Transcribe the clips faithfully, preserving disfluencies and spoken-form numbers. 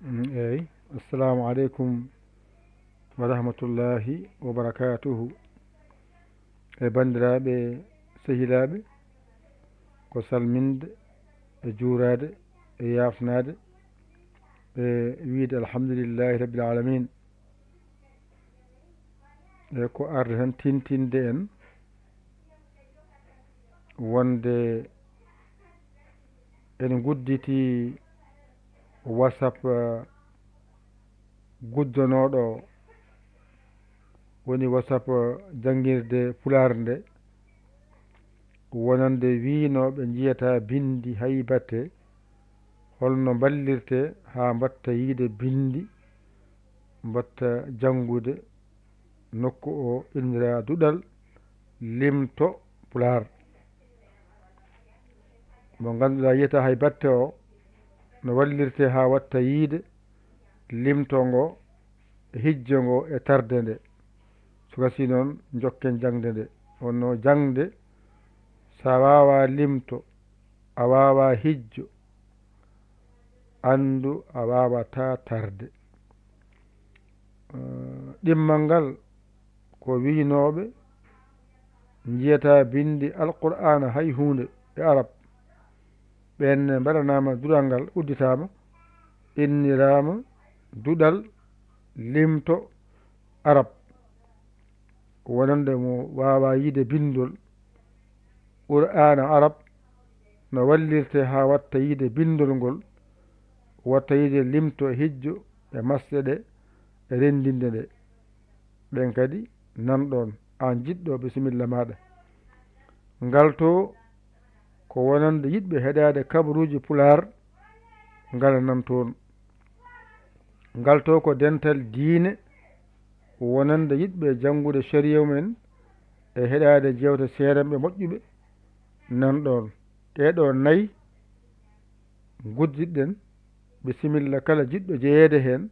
Mm, eey. Assalamu aleykum wa rahmatullahi wa barakatuhu. E banndiraaɓe, sehilaaɓe, ko salminde e juuraade e yaafnaade e wiyde alhamdulillahi rabbil alamin. E ko arde tan tintinde en wonde en ngudditi WhatsApp, eh, guddanooɗo, woni WhatsApp, eh, janngirde Pulaar nde, wonande wiynooɓe njiyataa binndi hay batte, holno mballirtee haa mbaɗta yiyde binndi, mbaɗta janngude nokku o inndiraa Duɗal Limto Pulaar. Mo ngannduɗaa yiyataa hay batte o, no wallirtee haa waɗta yiyde limto ngo, e hijjo ngo, e tarde nde. So gasii noon, njokken jaŋde nde. Wonno jaŋde, so a waawaa limto, a waawaa hijjo, anndu a waawataa tarde. Eh, ɗimmal ngal ko wiynooɓe njiyataa binndi Alqur'aana hay huunde e Arab. Ɓeen ne mbaɗanaama duɗal ngal, udditaama, inniraama Duɗal Limto Arab. Wonande mo waawaa yiyde binndol Qur'aana Arab, no wallirtee haa waɗta yiyde binndol ngol, waɗta yiyde limto e hijjo e masɗe ɗe e renndinde nde. Ɓeen kadi nan ɗoon, aan jiɗɗo, bisimilla maaɗa. Ngal to ko wonande yiɗɓe heɗaade kabaruuji Pulaar, ngala nan toon. Ngal to ko dental diine wonande yiɗɓe janngude sariya mum en e heɗaade jeewte seeranɓe moƴƴuɓe, nan ɗoon. Ɗee ɗoo nayi ngudditɗen, bisimilla kala jiɗɗo jeyeede heen,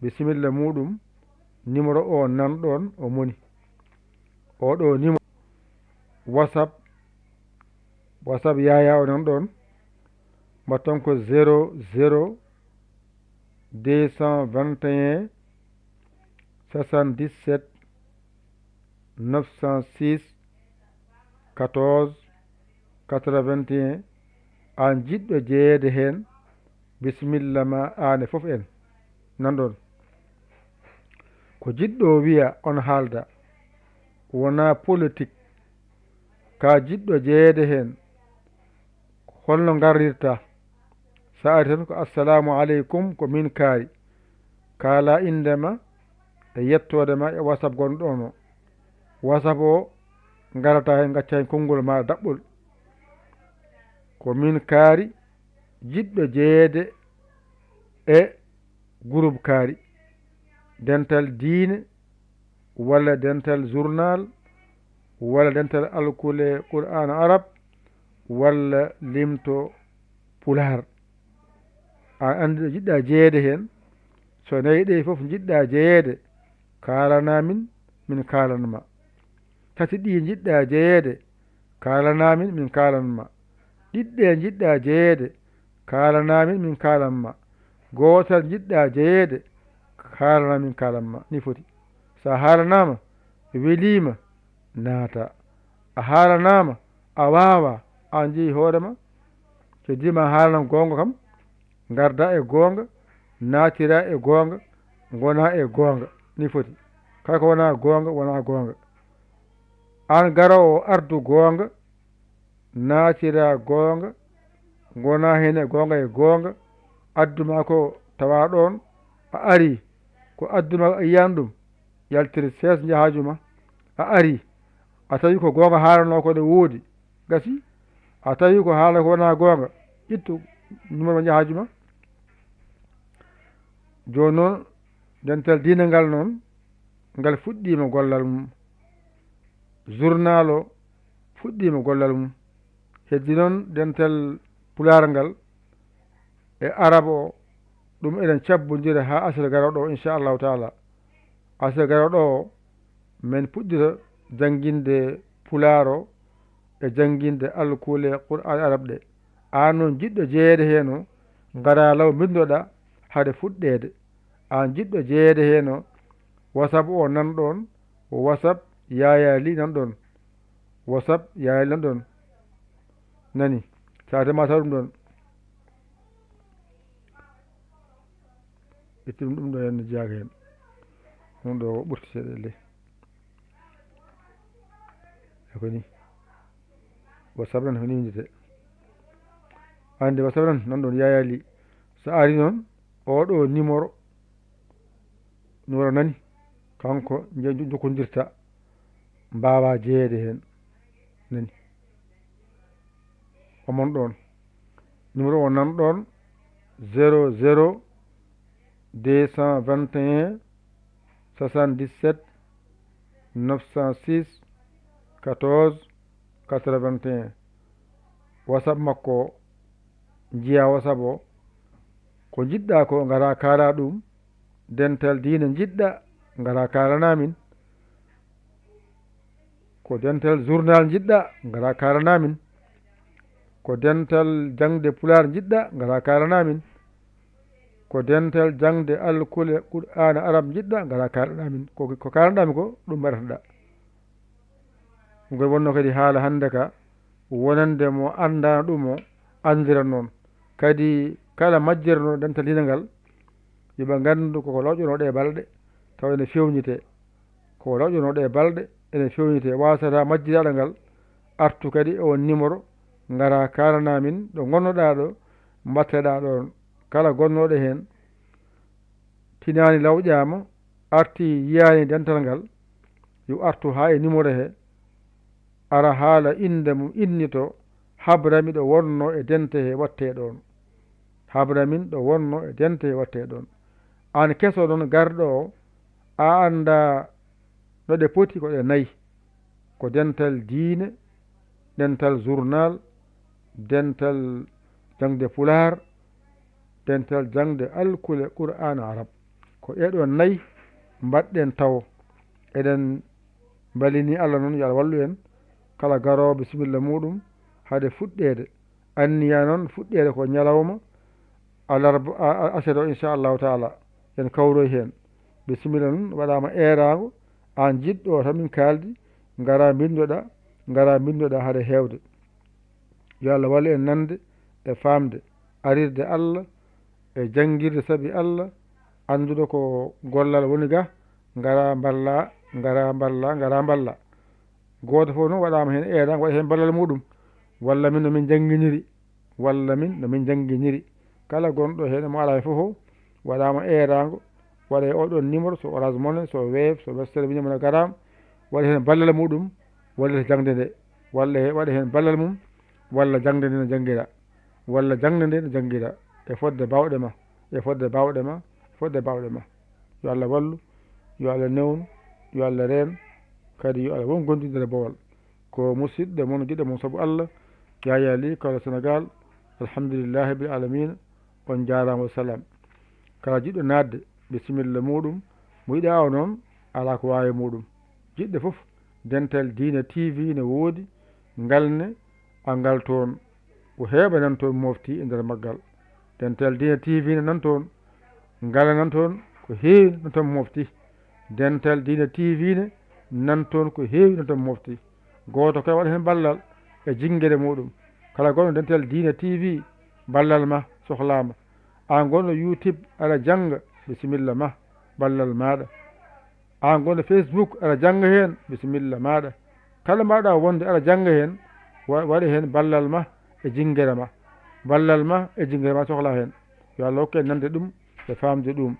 bisimilla muuɗum, numéro o nan ɗoon o moni. Oo ɗoo numéro WhatsApp, WhatsApp Yaya o nan ɗoon, mbaɗton ko zéro zéro deux cent vingt et un soixante-dix-sept neuf cent six quatorze quatre-vingt-un. Aan jiɗɗo jeyeede heen, bisimilla ma aan e fof en. Nan ɗoon. Ko jiɗɗo o wiya on haalda, wonaa politik. Ka jiɗɗo jeyeede heen, holno ngarrirta? So a ari tan ko assalamu aleykum, ko min kaari. Kaala innde ma e yettoode ma e WhatsApp gonɗo ɗoon o. WhatsApp o ngarata heen, ngacca heen konngol ma daɓɓol. Ko min kaari, jiɗɗo jeyeede e groupe kaari, dental diine, walla dental journal, walla dental alkule Qur'aan Arab, walla limto Pulaar. A anndi ɗo njiɗɗaa jeyeede heen. So nayi ɗe fof njiɗɗaa jeyeede, kaalanaa min, min kaalan ma. Tati ɗi njiɗɗaa jeyeede, kaalanaa min, min kaalan ma. Ɗiɗi ɗe njiɗɗaa jeyeede, kaalanaa min, min kaalan ma. Gootal njiɗɗaa jeyeede, kaalanaa min, kaalan ma. Ni foti. So a haalanaama, weliima, naata. A haalanaama, a waawaa, a jeyi hoore ma. Keddiima a haalana goonga kam, ngarda e goonga, naatira e goonga, ngona e goonga. Ni foti. Kala ko wonaa goonga, wonaa goonga. Aan garoowo o, ardu goonga, naatira goonga, ngona heen e goonga e goonga. Addu ma ko tawa ɗoon, a ari, ko addu ma a yiyan ɗum, yaltir sees njahaaju ma. A ari, a tawi ko goonga haalanoo ko, ne woodi, gasi. A tawi ko haala ko wonaa goonga, ittu numéro njahaaju ma. Jooni noon, dental diine ngal noon, ngal fuɗɗiima gollal mum. Journal o fuɗɗiima gollal mum. Heddi noon dental Pulaar ngal e Arab o, ɗum eɗen cabbondira haa aset garooɗo o, inchallahu taala. Aset garooɗo o, men puɗɗita jannginde Pulaar o e jannginde alkule Qur'aan Arab ɗe. Aan noon jiɗɗo jeyeede heen o, ngara law, mbinndoɗaa, hade fuɗɗeede. Aan jiɗɗo jeyeede heen o, WhatsApp o nan ɗoon, WhatsApp Yaya Ly nan ɗoon. WhatsApp Yaya Ly nan ɗoon. Nani? Saate ma taw ɗum ɗoon. Itti ɗum, ɗum ɗo henno jeyaaka heen. Ɗum ɗo ɓurti seeɗa e ley. E ko ni. WhatsApp nan ko ni winndetee. Annde WhatsApp nan, nan ɗoon Yaya Ly. So ari noon, oɗo numéro, numéro nani, kanko njo-, njo-, jokkondirta, mbaawa jeyeede heen. Nani? Omon ɗoon. Numéro o nan ɗoon, zéro zéro deux cent vingt et un soixante-dix-sept neuf cent six quatorze quatre-vingt-un. WhatsApp makko o, njiyaa WhatsApp o, ko njiɗɗaa ko, ngaraa kaalaa ɗum. Dental diine njiɗɗaa, ngaraa kaalanaa min. Ko dental journal njiɗɗaa, ngaraa kaalanaa min. Ko dental jaŋde pulaar njiɗɗaa, ngaraa kaalanaa min. Ko dental jaŋde alkule Qur'aana Arab njiɗɗaa, ngaraa kaalanaa min. Ko, ko kaalanɗaa mi ko, ɗum mbaɗata-ɗaa. Ɗum koy wonnoo kadi haala hannde ka, wonande mo anndaano ɗum o, anndira noon. Kadi kala majjirnoo dental diine ngal, yo ɓe nganndu ko ko lawƴanoo ɗee balɗe, tawa ene feewnitee. Ko lawƴanoo ɗee balɗe, ene feewnitee. Waasata majjiraaɗo ngal, artu kadi e on numéro, ngaraa kaalanaa min ɗo ngonnoɗaa ɗo, mbaɗteɗaa ɗoon. Kala gonnooɗo heen, tinaani lawƴaama, arti yiyaani dental ngal, yo artu haa e numéro he, ara haala innde mum, innitoo, habra mi ɗo wonnoo e dente he, waɗtee ɗoon. Habra min ɗo wonnoo e dente he, waɗtee ɗoon. Aan keso noon garɗo o, a anndaa no ɗe poti, ko ɗe nayi. Ko dental diine, dental journal, dental jaŋde pulaar, dental jaŋde alkule Qur'aana Arab. Ko ɗee ɗoo nayi mbaɗɗen tawo. Eɗen mbalini Allah noon, yo Allah wallu en. Kala garoowo, bisimilla muuɗum, hade fuɗɗeede. Anniya noon fuɗɗeede ko ñalawma alarba, a, a, aset o, inchallahu taala. En kawroy heen. Bisimilla noon waɗaama eeraango, aan jiɗɗo o tan min kaaldi, ngaraa mbinndoɗaa, ngaraa mbinndoɗaa hade heewde. Yo Allah wallu en nande e faamde, arirde Allah e janngirde sabi Allah, anndude ko gollal woni ga, ngaraa mballaa, ngaraa mballaa, ngaraa mballaa. Gooto fof noon waɗaama heen eeraango, waɗa heen ballal muuɗum, walla min no min njannginiri, walla min no min njannginiri. Kala gonɗo heen mo alaa heen fof o, waɗaama eeraango, waɗa e oɗon numéro, so Orange Money, so Wave, so Western Union, mo garaama, waɗa heen ballal muuɗum, wallita jaŋde nde, walla he, waɗa heen ballal mum, walla jaŋde nde no janngira, walla jaŋde nde no janngira, e fodde baawɗe ma, e fodde baawɗe ma, e fodde baawɗe ma. Yo Allah wallu, yo Allah newnu, yo Allah reen, kadi yo Allah won gondidiral bowal. Ko musidɗo mon, giɗo mon sabu Allah, Yaya Ly, Kaolack, Sénégal. Alhamdulillahi rabbil alamina. On jaaraama, wa salaam. Kala jiɗɗo naatde, bisimilla muuɗum. Mo yiɗaa o noon, alaa ko waawi muuɗum. Jiɗɗo fof, Dental Diine T V ne woodi, ngal ne, a ngal toon. Ko heewɓe nan toon mofti e nder maggal. Dental Diine T V ne nan toon, ngala nan toon, ko heewi nan toon mofti. Dental Diine T V ne nan toon, ko heewi nan toon mofti. Gooto kala waɗa heen ballal e jinngere muuɗum. Kala gonɗo Dental Diine T V, ballal ma sohlaama. Aan gonɗo YouTube aɗa jannga, bisimilla ma, ballal maaɗa. Aan gonɗo Facebook aɗa jannga heen, bisimilla maaɗa. Kala mbaɗa wonde aɗa jannga heen, wa-, waɗa heen ballal ma e jinngere ma. Ballal ma e jinngere ma sohlaa heen. Yo Allah hokke en nande ɗum e faamde ɗum.